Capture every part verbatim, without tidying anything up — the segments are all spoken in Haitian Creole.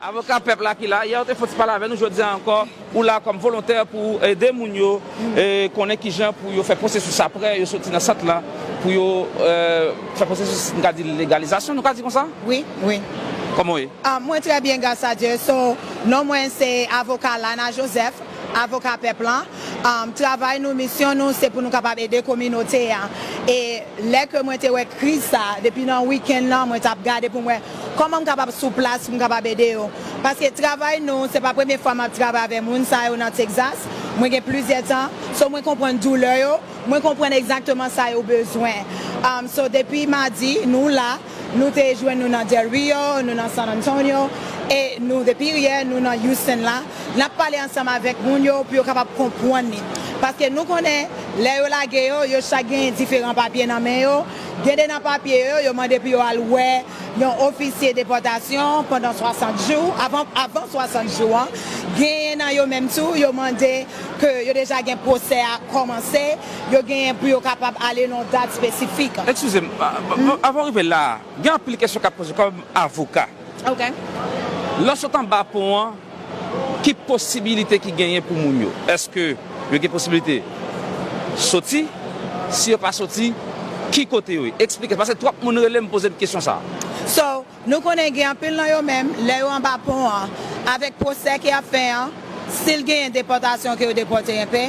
Avoka pèp la ki la, yè ou te fè yon ti pale avè nou, jodi a ankò, ou la kòm volontè pou ede moun yo e konnen kijan pou yo fè pwosesis apre yo soti nan sant lan, pou yo e, fè pwosesis, nou ka di legalizasyon, nou ka di konsa? Wi, wi. Kòman w ye? Ah, mwen trè byen, gras a Dye. So, non mwen se avoka Lana Joseph, avoka pèp lan. Um, travay nou, misyon nou, se pou nou kapab ede kominote a. E lè ke mwen te wè kriz sa, depi nan wikenn nan, mwen t ap gade pou m wè kòman m kapab sou plas pou m kapab ede yo. Paske travay nou, se pa premye fwa m ap travay avè moun sa yo nan Texas. Mwen gen plizyè tan. So, mwen konprann doulè yo. Mwen konprann egzakteman sa yo bezwen. Um, so, depi madi, nou la, nou te jwenn nou nan Del Rio, nou nan San Antonio, e nou, depi yè, nou nan Houston la. N ap pale ansanm avèk moun yo pou yo kapab konprann li. Paske nou konnen, lè yo lage yo, yo chak gen diferan papye nan men yo. Gen de nan papye yo, yo mande pou yo al wè yon ofisye depòtasyon pandan swasant jou, avan, avan swasant jou an. Genyen nan yo menm tou, yo mande ke yo deja gen pwosè a kòmanse, yo genyen pou yo kapab ale nan yon dat espesifik. Eskize m, a- a- avan w rive la, gen anpil kesyon k ap poze kòm avoka. Ok. Lè w sot anba pon an, ki posibilite ki genyen pou moun yo? Èske yo gen posibilite soti? Si yo pa soti, ki kote yo ye? Eksplike, paske twòp moun rele m poze m kesyon sa a. So, nou konnen gen anpil nan yo menm, lè yo anba pon an, avèk pwosè ke y ap fè an, still genyen depòtasyon ke yo depòte enpe,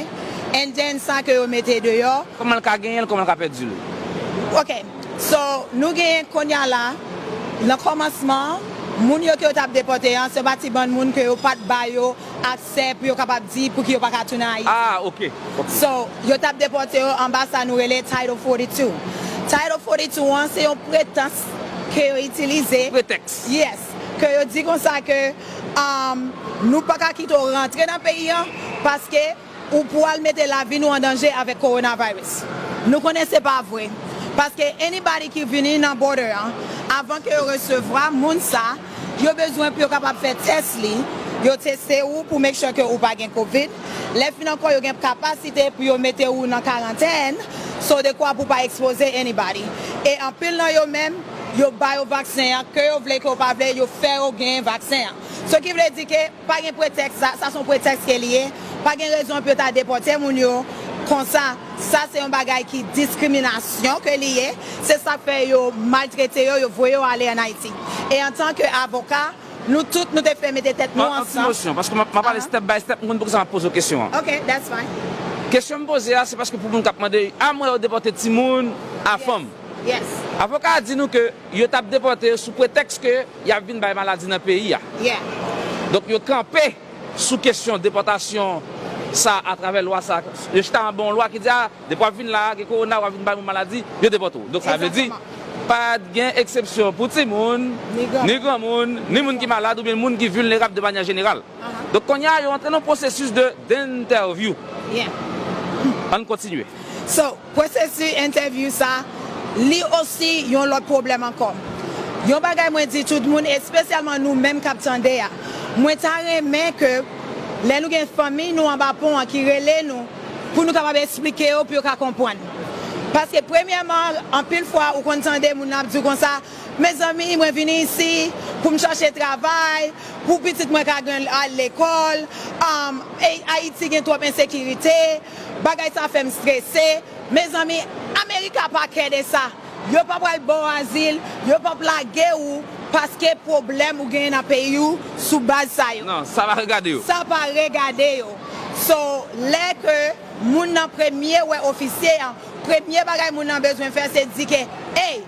and then sa ke yo mete deyò. Kòman l ka genyen l, kòman l ka pèdi l? Ok, so, nou genyen kounye a la, nan kòmansman, moun yo ke yo t ap depòte an, se pa ti bann moun ke yo pa t ba yo aksè pou yo kapab di pouki yo pa ka tounen Ayiti. Ah, ok, ok. So, yo t ap depòte yo anba sa nou rele Title forty-two. Title forty-two an, se yon pretans ke yo itilize. Pretèks. Yes. Ke yo di konsa ke, um, nou pa ka kite w rantre nan peyi an, paske ou pral mete lavi nou an danje avèk coronavirus. Nou konnen se pa vre. Paske anybody ki vini nan border an, avan ke yo resevwa moun sa, yo bezwen pou yo kapab fè tès li, yo teste ou pou make sure ke ou pa gen covid. Lè fin ankò, yo gen kapasite pou yo mete ou nan karantèn, so de kwa pou pa ekspoze anybody. E anpil nan yo menm, yo ba yo vaksen an, ke yo vle, ke yo pa vle, yo fè yo genyen vaksen an. So ki vle di ke pa gen pretèks, sa, sa se yon pretèks ke li ye. Pa gen rezon pou yo ta depòte moun yo konsa. Sa se yon bagay ki diskriminasyon ke li ye. Se sa k fè yo maltrete yo, yo voye yo ale ann Ayiti. E antanke avoka, nou tout, nou te fè mete tèt nou ansanm. An, an ti mosyon, paske m ap, m ap ale step by step, m konn poukisa m ap poze w kesyon an. Ok, that's fine. Kesyon m poze a, se paske pou moun k ap mande, a m wè yo depòte timoun, a fanm. Yes. Avoka a di nou ke yo t ap depòte yo sou pretèks ke y ap vin bay maladi nan peyi a. Yeah. Donk, yo kanpe sou kesyon depòtasyon sa atravè lwa sa. Yo chita anba yon lwa ki di, a, depi w ap vin la a, gen kowona, w ap vin bay moun maladi, yo depòte w. Donk, sa vle di, pa t gen eksepsyon pou timoun, ni granmoun, ni moun ki malad oubyen moun ki vilnerab de manyè jeneral. Donk, kounye a, yo antre nan pwosesis de, de entèvyou. Yeah. Ann kontinye. So, pwosesis entèvyou sa, li osi yon lòt pwoblèm ankò. Yon bagay mwen di tout moun, espesyalman nou menm k ap tande a, mwen ta renmen ke lè nou gen fanmi nou anba pon an ki rele nou, pou nou kapab eksplike yo, pou yo ka konprann. Paske premyèman, anpil fwa ou konn tande moun nan ap di w konsa, mezanmi, mwen vini isi pou m chache travay, pou pitit mwen ka gen al lekòl, um, e Ayiti gen twòp ensekirite, bagay sa fè m strese. Mezanmi, Amerika pa kè de sa. Yo pa pral ba w azil, yo p ap lage w paske pwoblèm ou genyen nan peyi w sou baz sa yo. Non, sa pa regade yo. Sa pa regade yo. So, lè ke moun nan premye wè ofisye an, premye bagay moun nan bezwen fè, se di ke, ey,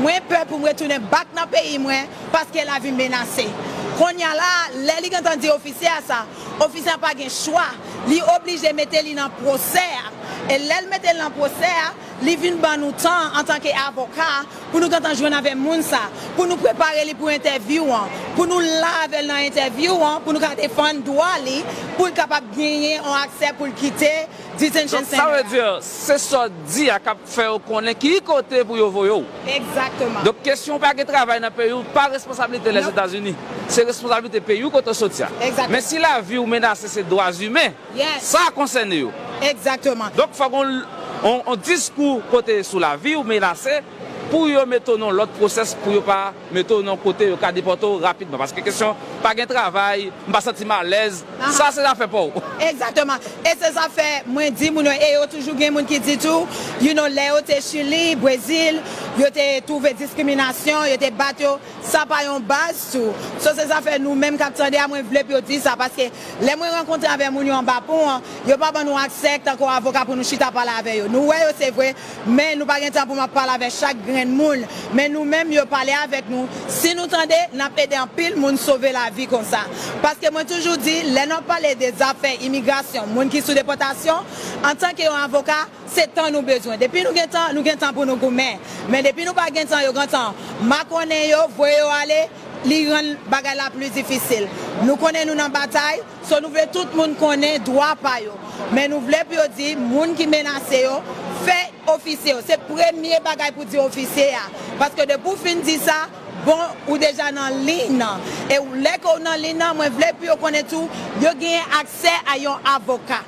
mwen pè pou m retounen back nan peyi mwen, paske lavi m menase. Kounye a la, lè li gentan di ofisye a sa, ofisye a pa gen chwa. Li oblije mete li nan pwosè a. E lè l mete l nan pwosè a, li vin ban nou tan antanke avoka pou nou gentan jwenn avè moun sa, pou nou prepare li pou entèvyou an, pou nou la avè l nan entèvyou an, pou nou ka defann dwa li, pou l kapab genyen yon aksè pou l kite detention center a. Donk, sa vle di, se sa w di a k ap fè yo konnen ki kote pou yo voye w. Egzakteman. Donk, kesyon w pa gen travay nan peyi w, pa responsablite Lèzetazini. Se responsablite peyi w kote w soti a. Egzakteman. Men si lavi w menase, se dwa imen, sa konsène yo. Egzakteman. Donk, fòk yon, yon, yon diskou kote sou lavi w menase, pou yo mete w nan lòt pwosès, pou yo pa mete w nan kote yo ka depòte w rapidman. Paske kesyon pa gen travay, m pa santi m alèz, sa se zafè pa w. Egzakteman. E se zafè mwen di moun yo, e yo toujou gen moun ki di tou, you know, lè yo te Chili, Brezil, yo te twouve diskriminasyon, yo te bat yo, sa pa yon baz tou. So se zafè nou menm k ap tande a, mwen vle pou yo di sa, paske lè mwen rankontre avè moun yo anba pon an, yo pa ban nou aksè tankou avoka pou nou chita pale avè yo. Nou wè yo se vre, men nou pa gen tan pou m ap pale avè chak grenn moun. Men nou menm, yo pale avèk nou. Si nou tande, n ap ede anpil moun sove lavi konsa. Paske mwen toujou di, lè n ap pale de zafè imigrasyon, moun ki sou depòtasyon, antanke yon avoka, se tan nou bezwen. Depi nou gen tan, nou gen tan pou nou goumen. Men depi nou pa gen tan, yo gentan makònen yo, voye yo ale, li rann bagay la pli difisil. Nou konnen nou nan batay, so nou vle tout moun konnen dwa pa yo. Men nou vle pou yo di moun ki menase yo, fè ofisye yo. Se premye bagay pou di ofisye a. Paske depi w fin di sa, bon, ou deja nan liy nan. E lè ke w nan liy nan, mwen vle pou yo konnen tou, yo genyen aksè a yon avoka.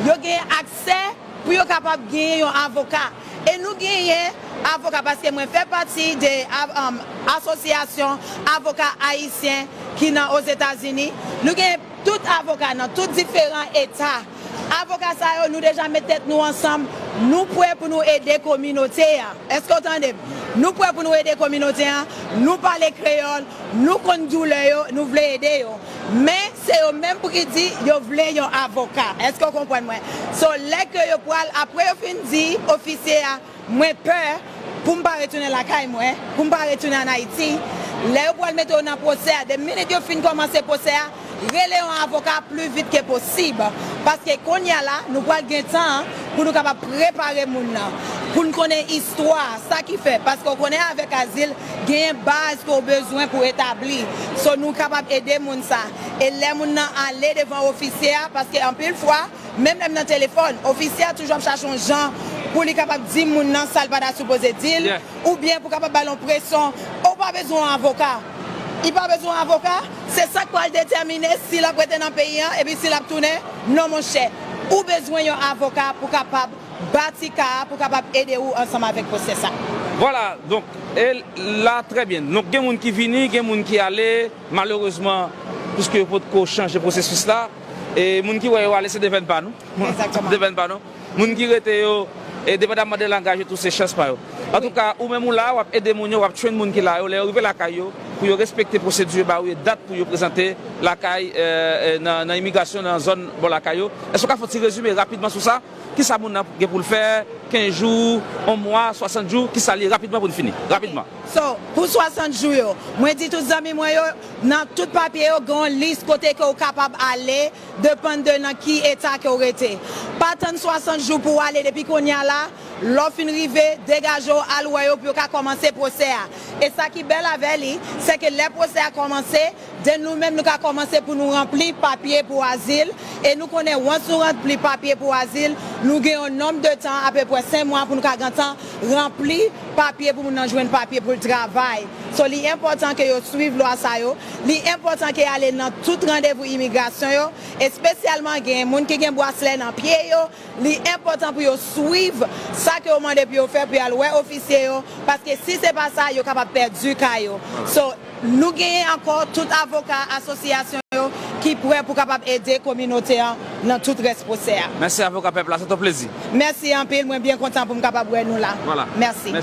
Yo genyen aksè pou yo kapab genyen yon avoka. E nou genyen avoka, paske mwen fè pati de av- um, asosyasyon avoka ayisyen ki nan Ozetazini. Nou genyen tout avoka nan tout diferan eta. Avoka sa yo, nou deja met tèt nou ansanm. Nou prè pou nou ede kominote a. Èske w tande m? Nou prè pou nou ede kominote a. Nou pale kreyòl, nou konn doulè yo, nou vle ede yo. Men, se yo menm pou ki di yo vle yon avoka. Èske w konprann mwen? So, lè ke yo pral, apre yo fin di ofisye a, mwen pè pou m pa retounen lakay mwen, pou m pa retounen ann Ayiti, lè yo pral mete yo nan pwosè a, de minit yo fin kòmanse pwosè a, rele yon avoka pli vit ke posib. Paske kounye a la, nou pral gen tan pou nou kapab prepare moun nan, pou n konnen istwa, sa ki fè. Paske w konnen avèk azil, genyen baz ke w bezwen pou etabli. So, nou kapab ede moun sa. E lè moun nan ale devan ofisye a, paske anpil fwa, menm lè m nan telefòn, ofisye a toujou ap chache yon jan pou li kapab di moun nan sa l pa ta sipoze di l, oubyen pou kapab ba l yon presyon. Ou pa bezwen yon avoka. Li pa bezwen yon avoka. Se sa k pral detèmine si l ap rete nan peyi an epi si l ap tounen. Non, monchè. Ou bezwen yon avoka pou kapab bati ka a, pou kapab ede ou ansanm avèk pwosè sa. Vwala, donk, e la, trè byen. Donk, gen moun ki vini, gen moun ki ale. Malerezman, piske yo potko chanje pwosesis la, e moun ki wè yo ale, se devèn pa nou. Egzakteman. Devèn pa nou. Moun ki rete yo, e depandamman de langaj yo tou, se chans pa yo. Antouka, ou menm ou la, w ap ede moun yo, w ap train moun ki la yo, lè yo rive lakay yo, pou yo respekte pwosedi yo ba ou, e dat pou yo prezante lakay, e, e, nan, nan imigrasyon, nan zòn bò lakay yo. Èske w ka fè yon ti rezime rapidman sou sa? Kisa moun nan gen pou l fè? Kenz jou, yon mwa, swasant jou, kisa l ye rapidman pou n fini? Rapidman. So, pou swasant jou yo, mwen di tout zanmi mwen yo, nan tout papye yo, gen yon lis kote ke w kapab ale, depann de nan ki eta ke w rete. Pa tann swasant jou pou w ale depi kounye a la, lè w fin rive, degaje w, al wè yo pou yo ka kòmanse pwosè a. E sa ki bèl avè li, se ke lè pwosè a kòmanse, de nou menm, nou ka kòmanse pou nou ranpli papye pou azil. E nou konnen, once nou ranpli papye pou azil, nou gen yon nonb de tan, apeprè senk mwa, pou nou ka gentan ranpli papye pou moun nan jwenn papye pou l travay. So, li enpòtan ke yo swiv lwa sa yo. Li enpòtan ke y ale nan tout randevou imigrasyon yo, espesyalman gen moun ki gen braslè nan pye yo. Li enpòtan pou yo swiv sa ke yo mande pou yo fè, pou y al wè ofisye yo, paske si se pa sa, yo kapab pèdi ka yo. So, nou genyen ankò tout avoka asosyasyon yo ki prè pou kapab ede kominote an nan tout rès pwosè a. Mèsi avoka pèp la, se t on plezi. Mèsi anpil, mwen byen kontan pou m kapab wè nou la. Vwala. Mèsi.